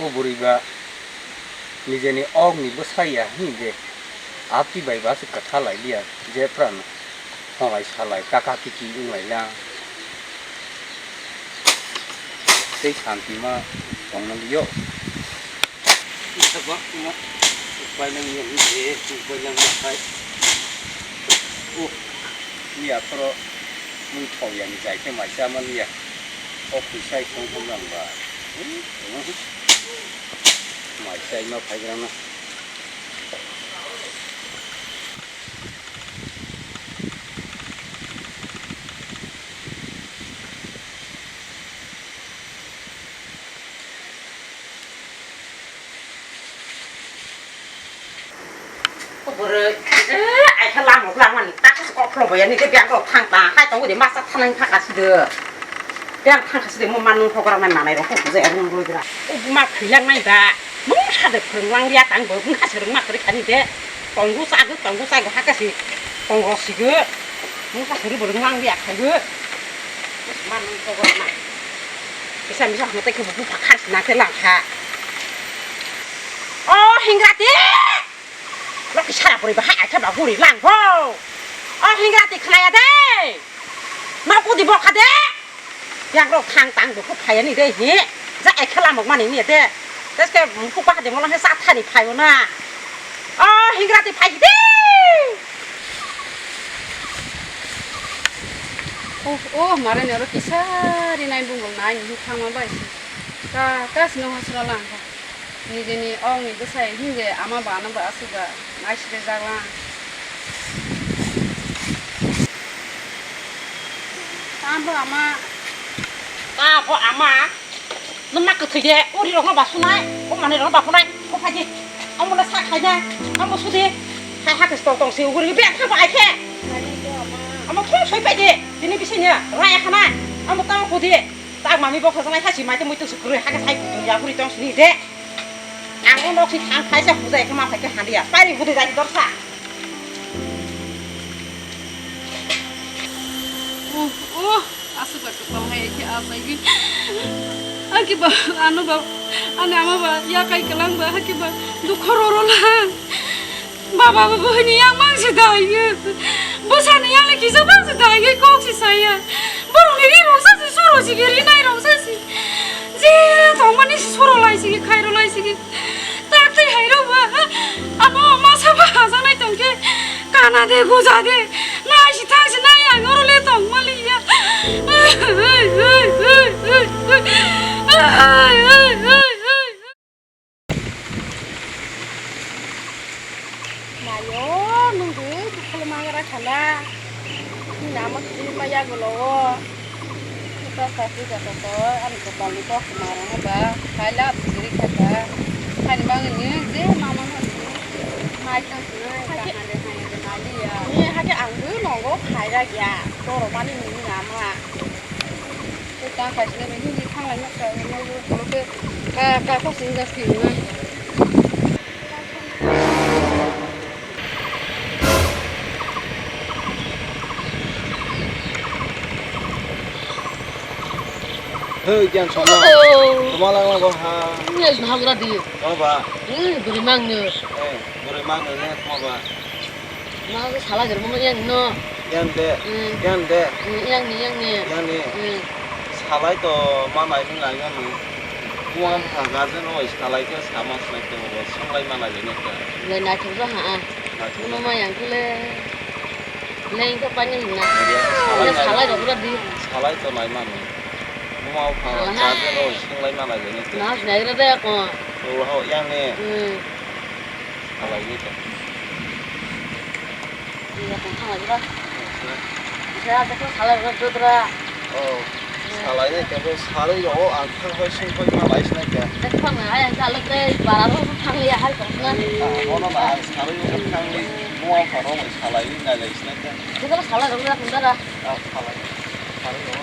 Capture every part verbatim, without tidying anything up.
Bwrwi ba nijeni okni bwsa ya hwnwi de, aphi bai ba se kwtha lai liya, je pran honglai salai kaka kiki wng lai lang. Tei santi ma tongna liyo. Isa ba ma upai lang ya ni de, upai lang ya pai. Oh, ni aphoro mui thok ya ni jai khe mai cha ma liya. O pisa song song lang ba. Mai chai ma phaigrana. O bwrwi, eh, ai khe lamuk langmani, ta khe kok pholo boya ni, tei biyang rok thang ta, hai tongo de, masa thanang thang kasi de. Biyang thang kasi de, mo manung program nai manai rok, kok je rung rung gra. O buma khwi lang nai ba, mung sa de phwrwng lang ya tang bo, mung kasi rung ma kwrwi kani de. Tongo sa de, tongo sa de, ha kasi, tongo si de, mung kasi rung lang ya khai de. Manung program nai. Kisa misa hano tei khe bo bupha khar sina khe lang kha. O hingra de! Loki sara puri bahai aitha ba huri lang ho. O hingra ti khnaya de. Nok udi bokha de. Yang rok thang tang bo phaya ni de hi. Ja ekha lamok mani ni de. Teske mukhu pa de molang he sa thani phayo na. O hingra ti phai de. Oh, oh, mare ni oro kisa ri nai bungol nai ni thang ma bai. Ka, ka sino hosra lang. Nijeni okni bwsai hwnje ama ba ano ba aswk ba naisirjak lang. Tamo ama. Tamo ama. Nwng ma kwthwi de, uri rok no ba sunai, o manwi rok no ba phunai, ko phai di. Amo no sa khai na, amo su di. Hai ha khe tong tong se uguri be thang ba ai khe. Amo thung soi phai di. Tini bisi nya, rai ha na. Amo tamo ko di. Tak mami bo khosonai kha si mai te mui tuk su kwrwi ha khe sai kutung ya buri tong sini de. Ang o nok si thang phai sa puja ekhe ma phai khe handi ya. Pari budi jai dorsa. Oh, oh, aswk bai kwtal hai khe asai gwi. Hake ba ano ba ani ama ba ya kai kwlang ba hake ba dukho roro lang. Baba bo bohini yang mang se dai. Bwsani yang le kisa bang se dai kok se saya. Borok ni ri rok sa se soro se ri nai rok sa se. Je tongmani se soro lai se khai ro lai se. Tak tei hai rok ba. Amo masa ba hajanai tong khe kana de goja de. Nai se thang se nai ang oro le tong mali ya. Mayo, nung de bukhol mangra khala. Nini ama sidi ma yagulo o. Kita sasi kata to, ani kopal ni kok marang ba. Kaila bujuri kata. Hani bang ni je mama no. Mai tang sinai, kahande hai de mali ya. Ni hake ang bu nongo khaira ya. Toro mani nini ama. Tang kaisne bai hindi thanglai noksa, ka, ka, kok sini gas kiri na. Hei, kian sono. Oh. Toma lang lang ha. Yes, na hagra di. Toma ba. Eh, beri mang ne. Eh, beri mang ne, toma ba. Ma salai rwma yang no. Yang de. Hmm. Yang de. Hmm, yang ni, yang ni. Yang ni. Hmm. Salai to ma nai ni lai yang ni. Buang ha gajen oi salai ke sama slai to bo songlai ma lai ni ke. Lai na thuk ha. Na thuk. Ma ma yang kule. Lai to pani na. Salai rok di. Salai to lai ma ni. Buang ha gajen oi songlai ma lai ni ke. Na nai re de ko. Oh, yang ni. Hmm. Salai ni to. Iya, tong thang lagi ba. Saya ada kok salai rok dudra. Oh, salai ni to salai rok ang thang hoi sing hoi ma lai sinai ke. Tei phang na ayang salai tei bara rok thang liya hai tong na. Ah, bono na ang salai rok thang li mo ang pharo salai ni nai lai sinai ke. Tei salai rok na tong dara. Ah, salai. Salai rok.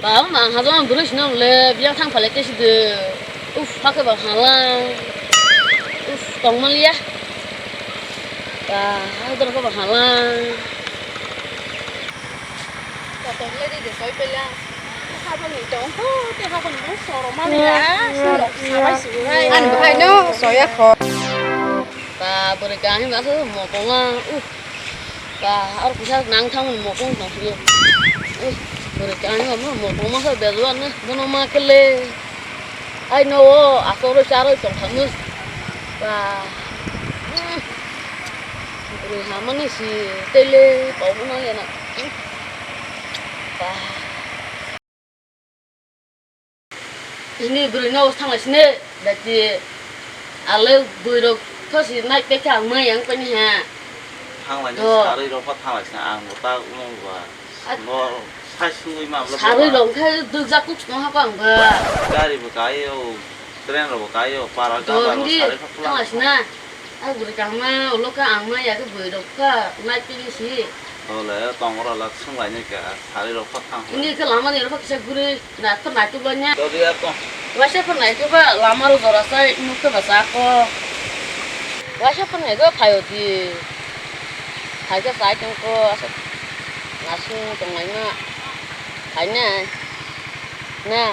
Baba, ma ang hajong ang bwrwi sino le biya thang phale tei sidi. Uf, hakhe ba halang. Uf, tong maliya. Ba, hakhe ba halang. Kotor le di de soi pela. Habang ni tong ko, te habang ni tong soro mani ya. Soro sabai su hai. An bahai no soya kho. Ba bwrwi kaham ba so mokong a. Uh. Ba ar kusa nang thang mokong tong sio. Uh. Bwrwi kaham ba mokong ma so bejuan na. Bono ma kele. Ai no o asoro charoi tong thangno. Ba. Bwrwi hamani si tele kok no le na. Ba. Ini bwrwi no thang lai sini dati ale bwrwi rok thosi nai pekha ang mai yang pani ha. Thang lai ni saroi rok pha thang lai sini ang bo ta ulo ba. At- No, sai sungwi ma bla Sarwi bla. Rok khe duk jak kuk song ha kang ba. Gari bo kai o, train rok bo kai o, para ga ba ro sarwi kha pula. Thang lai sina. Ai bwrwi kaham ma ulo kha ang ma ya khe bwrwi rok kha nai pili si. Ole tong ro la sung lai ni ka, sarwi rok kha thang. Ini khe lama ni rok kisa guri na kha nai tu ba nya. Do dia to. Waisa kha nai tu ba lama ro jora sai nuk khe ba sa ko. Waisa kha nai go phaio di. Phaikhe chai tongkho, aswk nasing tonglaima. Phaina. Na.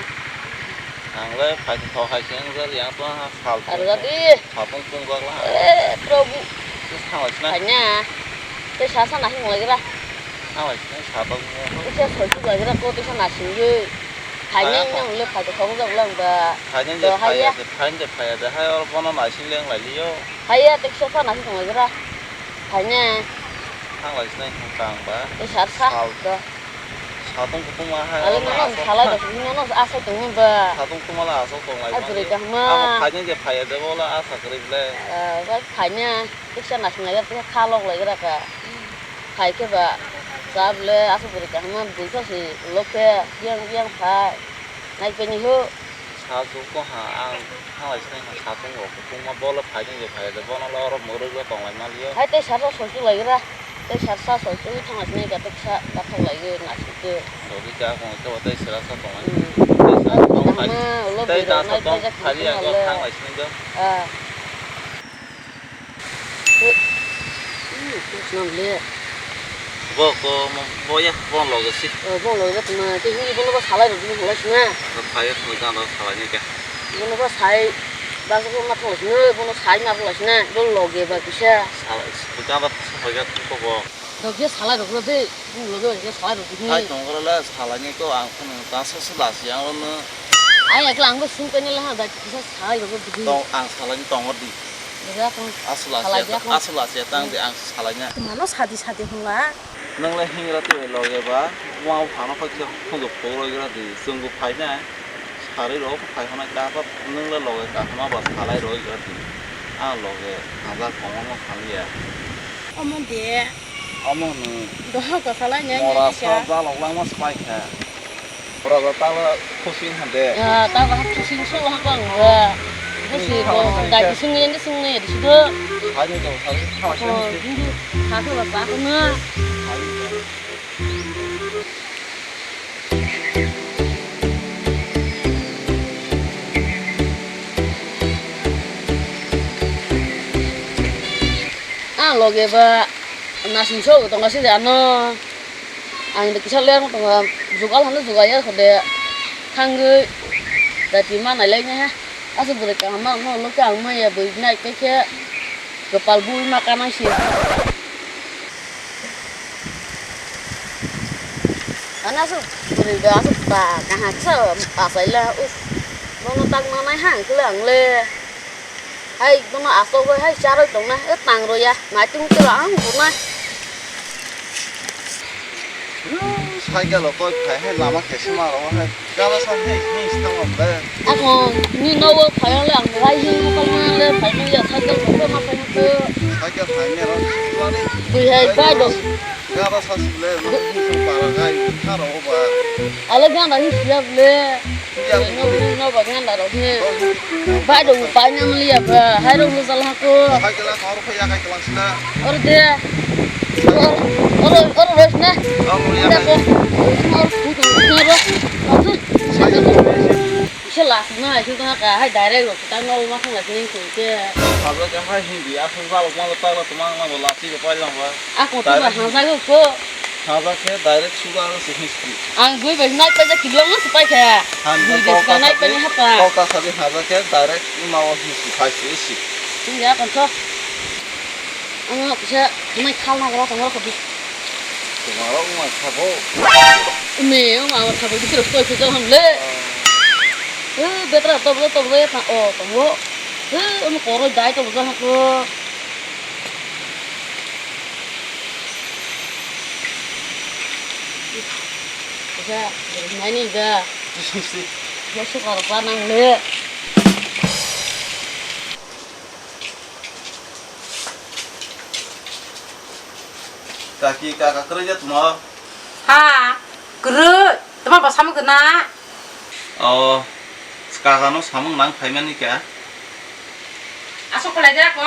Ang le phaitokha hai se wngjak yang tong ha sal. Arjadi. Sal tong chungjak la. E, Prabhu. Thanglai sinai. Phaina. Tei sa sa nasing tonglaira. Thanglai sinai sa tong. Tei sa soi chungjak laira ko tei sa nasing ye. Phaina yang le phaitokha wngjak lang ba. Phaina je phaiya, phaina je phaiya de hai or bono naising leng lai liyo. Haiya, tei kisa pha nasi tonglaijwra. Phaine. Thanglai sinai hwn kang ba. Tei sar sa. Sal. Da. Satung kutung ma hai. Ale nono salai da, nono asai tongmani ba. Satung kutung ma la asok tonglai. Ai, bwrwi kaham ma. Amo phaine je phaiya de bola asa kwrwi ble. Ah, ba phaine. Tei kisa nasi nai, tei kha lok lai gra ka. Phai khe ba. Cha ble, asok bwrwi kaham ma, bwrwi kha si lok khe, yang, yang phai. Nai peni ho. Sajwk wngkha ang thanglai sinai satung rok kwbangma, bo le phaidi je phai de, bono le oro mwrwk le tonglai maliyo. Hai tei sar sa soi chwlai gra, tei sar sa soi chwlai thanglai sinai ga tei sa gathok lai gwi naisik gwi. Dogwi kha kong khe bo tei sera sa tonglai. Hmm. Tei sera sa tong phai. Kaham ma, ulo tei bwrwi nasa nai tong paijak phai tongkhe ang ma go le. Thanglai sinai do. Ah. Bo ko mo, bo ya, bo loge si. O, bo loge tuma, te hini bono ba salai rok, hini halai sina. Phai ya, thangwi jang rok salai ni khe. Bono ba sai, ba ko ma thang sina, bono sai ma thang sina, bo loge ba kisa. Salai, jang rok salai ya, thang ko bo. Loge salai rok de. Loge bai khe salai rok di. Hai tong oro le salai ni ko ang phano ta sa sa lasi ang oro no. Ai ekla ang bo sung kani le ha da kisa salai rok di. Tong ang salai ni tong oro di. Loge akong. Aswk lasi salai di akong. Aswk lasi tang di ang salai na. Mano sadi sadi hwnla. Nang le hingra twi loge ba wa phano kho khe phunjok phoro gira di. Chwng bo phai na. Sarwi rok phai hwnai ka ta nang le loge ka hwnma ba salai rok gira di. Ang loge hajar kongma haliya. Omo de. Omo hwnwi. Doha kwchalaini ani mora kisa. Sa jalok langma swbai kha. Mora ba tala khusing hande. Ya, tala khusing so ha bang ba. Busi bo dai sing ni sing ni di do. Hai ni to, hai ni to. Oh, hindu. Kha to ba pa ko na. Hai ni to. Ah, loge ba nasing so tongo si ano. Ang de kisa ler tongo, jugal hano jugal ya khode. Thangwi dati ma nailai ne ha. Aswk bwrwi kaham ma no lo khe ang ma ya bwrwi nai khe khe. Kwpal bui ma kanang si. Ano aswk bwrwi ba aswk ba kaham kisa achai la, uff. Bono tak manai ha ang khe le ang le. Hai bono aswk bai hai charwi tong na, e tang ro ya, naitung twi ang bo na. Cycle rok koi phai hai lama khe se ma rw hai. Gana sa hai hing sta ma be. Ako ni no wo phai le ang rai hing ko ma le phai no ya cycle ko ma phai ko. Cycle phai me ro. Bui hai bai do. Gana sa si le no hing sa para gai kha ro ba. Ale gana hing sia le. Yang no, no, ba ganda rok he. Bai do, bai nam liya ba. Hai rok lo jala ko. Hai kala khor ko ya kai kala sila. Or de. Or, or, or res na. Ang liya. Da ko. Or ku tu na ro. Sai ko. Sila na, sila ka hai direct ro ta no ma khang la sini ko ke. Sabla ka hai hindi, asal jala ko ma ta la tumang na la si ko pai lang ba. Ako tu ba hang sa ko. Haja khe direct sugar se history. Ang bui bai nai paijak kiblong no se paikha. Bui bai sugar nai paina hata. Kok ta sabi haja khe direct ima o history phai se isi. Tini ya kan so. Ang kisa mai khal na gra tong ro khobi. Tumaro umai khabo. Ume umai khabo bisir koi koi jal ham le. Eh, betra to bo to bo ya o to bo. Eh, um koro dai to bo ha ko. Kisa, nai ni ga. Kisa. Kisa sukar pa nang le. Kaki kaka kwrwi je tmo? Ha, kwrwi. Tma ba samung gana? O, kaka no samung nang phaimani kha. Asok phalai de ako.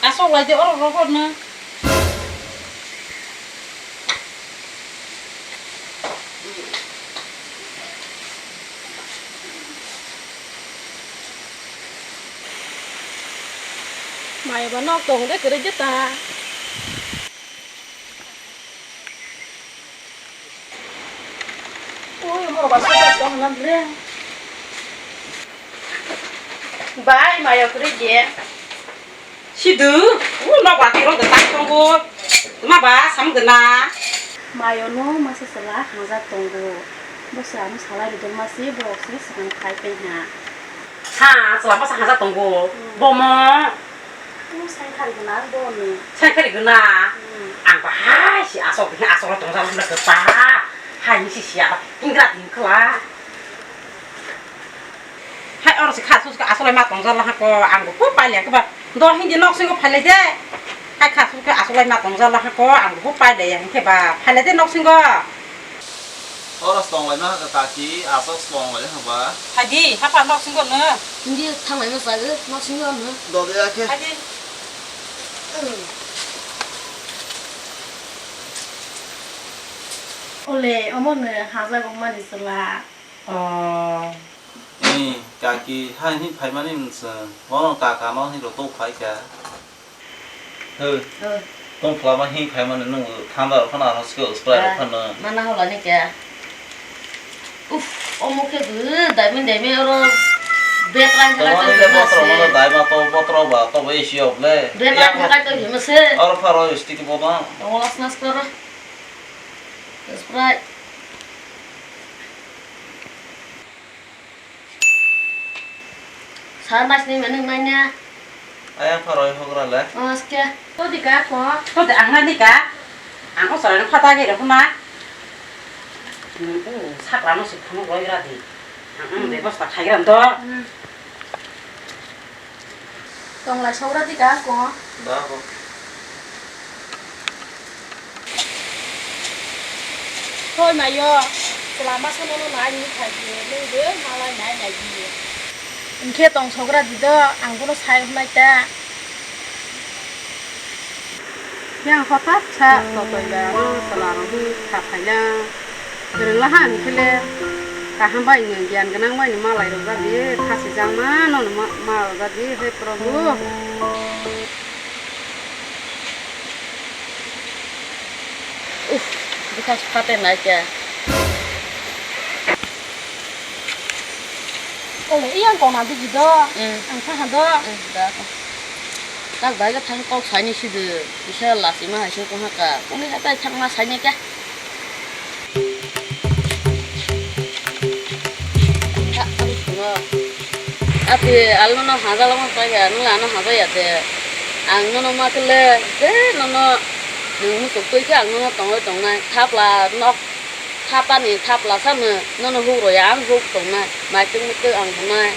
Asok lai de oro rogo no. Maya ba nok tong de kwrwi de ta. Ui, moro ba sok tong na bre. Bai, maya kwrwi de. Sidu, u nok bati rok tak tongo. Tma ba sam gana. Mayo no masa sala hangja tongo. Bosa ano salai ridong masi borok se sakang khai pen ha. Ha, sala masa hangja tongo. Hmm. Bomo. Tu sai khari gana bo ni. Sai khari gana. Hmm. Ang ba hai si asok ni asok lo tongja lo na kapa. Hai ni si sia. Hingra din kla. Hai oro se kha suska aswlai ma tongjala ha ko ang bo pai le keba do hindi nok singo phalai de. Hai kha suska aswlai ma tongjala ha ko ang bo pai le ya hinkhe ba phalai de nok singo. Oro tonglai ma ha kaki aswk tonglai ha ba. Hai di hapa nok singo no. Hindi thanglai ma sa nok singo no. Do de ya khe. Hai di. Ole omo no hajago mani sala. Oh. Ni, kaki, hai ni phaimani nwswng. Bono kaka no hino tok phai kha. Hoi. Hoi. Tong phlama hing phaimani nung thanda rok phano, ano skill spray rok phano. Mana hola ni kya? Uff, omo khe bw daimani daimani oro bag line thakai tong hima se. Tong hima se. Oro pharo sticky bono. Tong las nas koro. Spray. Sa naisni mani manya. Ayang pharo hokra le. Aske. To di ka ko. To de ang na di ka. Ang ko sara pha ta ge ro na. Sakra no sik phano roi ra di. Ang bebosta khai ram to. Tonglai sokra di ka ko. Da ko. Hoi mayo, chwla masa nono nai ni phai di, nung de malai nai nai di. Hinkhe tong sokra di do, ang bono sai hwnai ta. Yang hothat sa, totoi ba, ano chwla rok hi kha phaila. Kwrwnglaha hwnkhe le kaham bai no, giyan gwnang bai no malai rwjadi, khasijakma no ma, ma rwjadi, he Prabhu. Uff, bwkha se phater nai khe. Ole, iyang kona biji do, ang kha ha do. Tak bai khe thang kok saini sidi, kisa lachima hai se tongha ka. Uni hatai thangma saini khe. Ati, ang nono hajalokma paikha, nwng le ano hajaya de. Ang nono ma khe le, je nono nwng muchuk twi khe ang nono tongwi tongnai. Thapla nok, thapani thapla sano nono huk rwya, ang huk tongnai. Maitung muitung ang hwnai.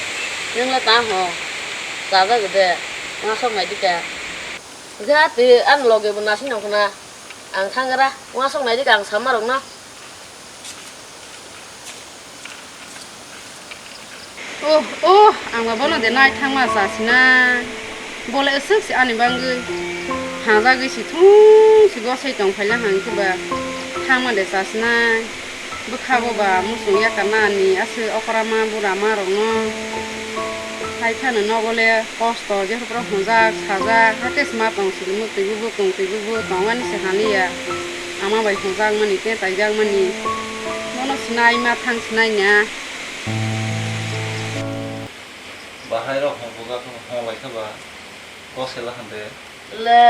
Nwng le tamo chajak de, uansuk nai dikha. Hwnkhe ati ani loge bo naising nang khna. Ang thang gra, uansuk nai dikha ang sama rokno. Oh, oh, ang ba bono de nai thangma chasina. Bole aswk se ani bangwi. Hajagwi se thung se gosai tong phaila hang khe ba. Tamo de chasnai, bwkha bo ba muchung yakarna ani aswk okrama burama rokno. Hai phano nogo le kosto, jephru phano hwnjak, sajak, hake sma tong sidi mwtwi bubu, tongtwi bubu, tongmani se haliya. Ama bai hwnjakmani, tei taijakmani. Bono sinai ma thang sinai na. Bahai rok hwnjak hwnlai kha ba, kosela hwnde. Le.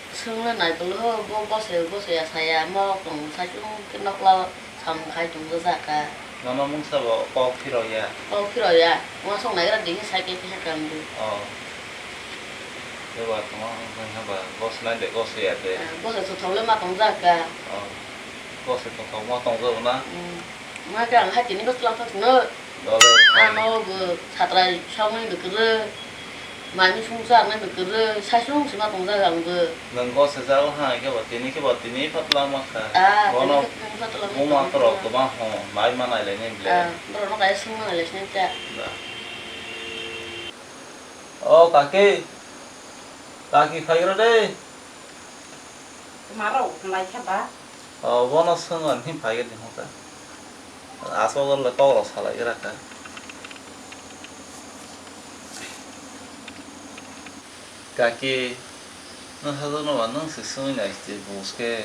Swngna nai bwlw, bo bose, bose ya saya, mo tong saichung khe nokla samung khai tong jak kha. Mama mungsa bo kok phiro ya. Kok phiro ya, uansuk naigra digi sai khe khe kang di. Oh. Eba tongma wngkha ba, bose nai de, bose ya de. Ah, bose tongthok le ma tong jak kha. Oh. Bose tongthok ma tong jak na. Hmm. Ma khe ang hai tini bwswk lang thok sino. Dole. Ano bo satrai soknai bo kwrwi, mami sung charnai bo kwrwi, saichung sima tong jak ang bo. Nwng go se jago ha, khe bo tini, khe bo tini phat lama kha. Ah, bono tini khe tini phat lama buma kha. Torok kwbang ho, mai ma nai lai nai ble. Ah, borok no kaya sung ma nai lai sinai ta. Da. O kaki, kaki phaigra de. Maro nai kha ba. O, bono swngmani phai gani hwnka. Aswk le kok rok salai gra kha. Kaki, nwng sajwkno ba nwng se swngwi nai se bus khe.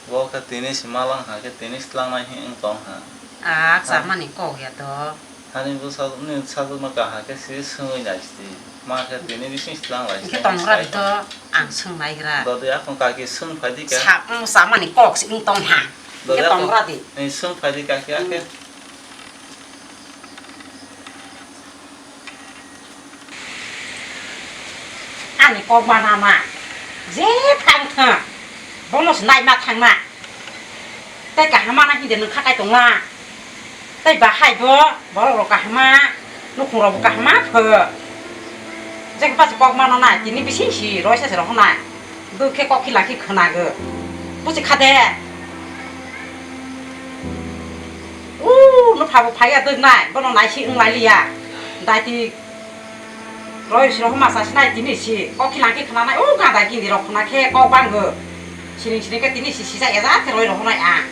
Bo khe tini se malang ha khe tini se tlangnai hinwi wng tong ha. A, ha? Chamani kok ya to. Hani bwsa nini sajwkno kaham khe se swngwi nai sidi. Ma khe tini bising tlang lai. Hwnkhe tongra di to, ang swng naigra. Dodi akon kaki swng phai di kha. Sa-, mm, samani kok se wng tong ha. Hwnkhe tongra di. Ni swng phai di kaki akhe. Ani kok ma nama. Je thang thang. Bono se nai ma thang na. Tei kaham mana hindi nwng kha kai tongma. Tei bahai bo borok rok kahama, nukhung rok bo kahama pho. Jekhe pasu kok mano na, tini bising si roi sa se rok na. Duk khe kok khila khi khwnago. Busi kha de. U, no phabo phaiya duk nai, bono nai si wng lai liya. Dai ti Roi si rok ma sa sinai tini si, kok khilang khe khna nai, o gada gindi rok khna khe kok bang go. Siring siring khe tini si sijak ya ja khe roi rok nai a.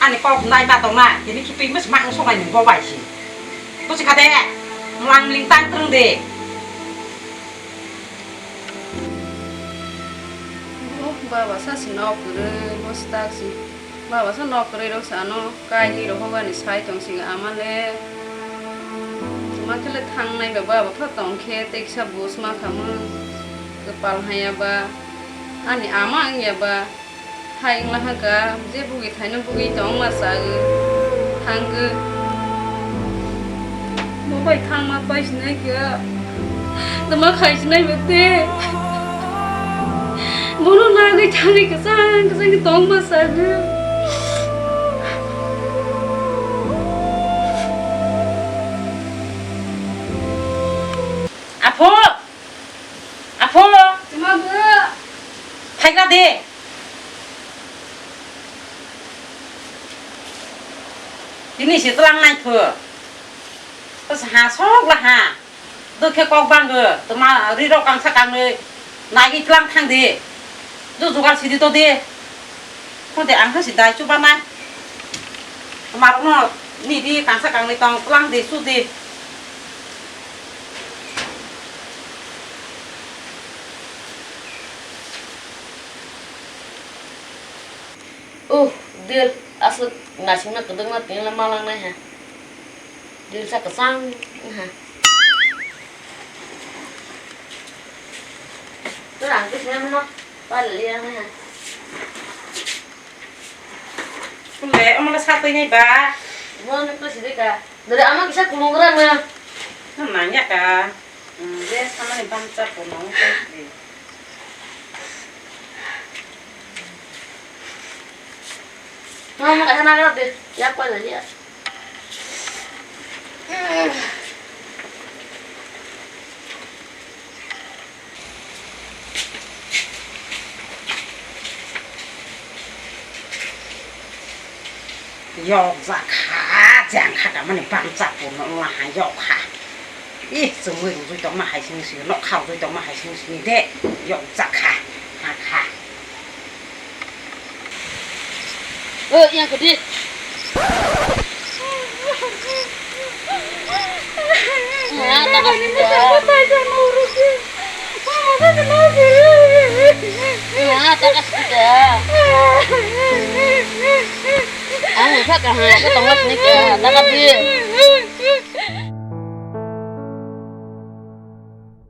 Ani kok nai ma tong na, tini khipi mas ma ang sonai ni bo bai si. Busi kha de, mlang mling tang krung de. Bo baba sa si nok kwrwi, bo si tak si. Baba sa nok kwrwi rok sa ano, kainwi rok hogani sai tong si ama le. Tuma khe le thangnai ba baba pha tong khe tei kisa bus ma khamung. Kwpal haya ba, ani ama wngya ba. Hai wngla haka, je bugwi thaino bugwi tongma chagwi thangwi. Bo bai thangma pai sinai kha. Tama khai sinai bo te. Bono nagwi thangwi kwchang kwchang khe tongma chagwi. Apho! Apho! Tama bo! Thaigra de! Tini se tlang nai pho. Bwsa ha sok la ha. Dukhe kok bang go. Tama ri rok kangsa kangnwi nai tlang thang di. Ju jugal sidi to di. Khode ang khe si dai chuba nai. Tama rok no ni di kangsa kangnwi tong tlang di su di. Uh, dil aswk naisingno kwdwkma tini le malang nai ha. Dil sa kwchang wng ha. Tura ang khe sinai mano pali ya nai ha. Kule omo le sa twi nai ba. Mo ni khe sidi ka. Dore ama kisa kulung gra na. Nang ya ka. Hmm, je samani bamcha pono wngkha. Mama, kahana ka de, yak pa na ya. Yok jak kha, jang kha, tamani bamcha pono wngla ha, yok kha. Ih, chwngwi rwjwi tongma hai sini sini, nokha rwjwi tongma hai sini sini de, yok jak kha, ha kha. Oh, yang gede. Ah, taka sida. Ah, taka sida. Ang usa kaha, aku tongos nih, taka di.